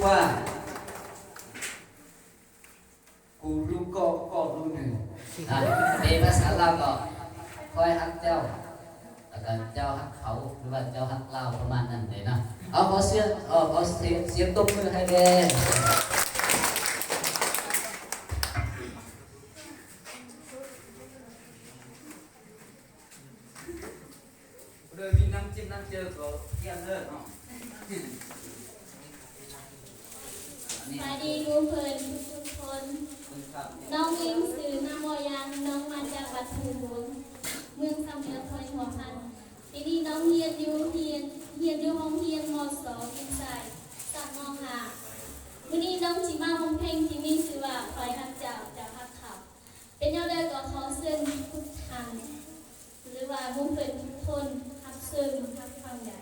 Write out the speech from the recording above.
ວ່າ ກູຮູ້ເກາະ ເກາະຮູ້ໜືອ ອາ ເປັນພາສາລາວກໍ ຂ້ອຍຮັກເຈົ້າ ແລ້ວກໍເຈົ້າຮັກເຂົາ ຫຼືວ່າເຈົ້າຮັກລາວ ປະມານນັ້ນເດ້ເນາະ. ເອົາ ຂໍສຽງ ເອົາ ຂໍສຽງ ສຽງຕົບມືໃຫ້ແດ່. ໂດຍມີນ້ຳຈິບນ້ຳເຈີກໍກຽມເລີຍເນາະ. ສະບາຍດີໝູ່ເພື່ອນທຸກໆຄົນ. ນ້ອງເອງຊື່ ນາງບໍ່ຢາງ ນ້ອງມາຈາກວັດພູບຸນ ເມືອງຊຳເໜືອ ແຂວງຫົວພັນ. ປີນີ້ນ້ອງຮຽນຢູ່ ຮຽນ ຮຽນຢູ່ໂຮງຮຽນ ມສ ວິໄຊ ຊັ້ນ ມຫ້າ. ມື້ນີ້ນ້ອງຊິມາຮ້ອງເພງທີ່ມີຊື່ວ່າ ຂ້ອຍຮັກເຈົ້າ ເຈົ້າຮັກຂ້າ. ເປັນແນວໃດກໍຂໍເຊີນທຸກທ່ານ ຫຼືວ່າໝູ່ເພື່ອນທຸກຄົນຮັບຊົມຮັບຟັງໄດ້.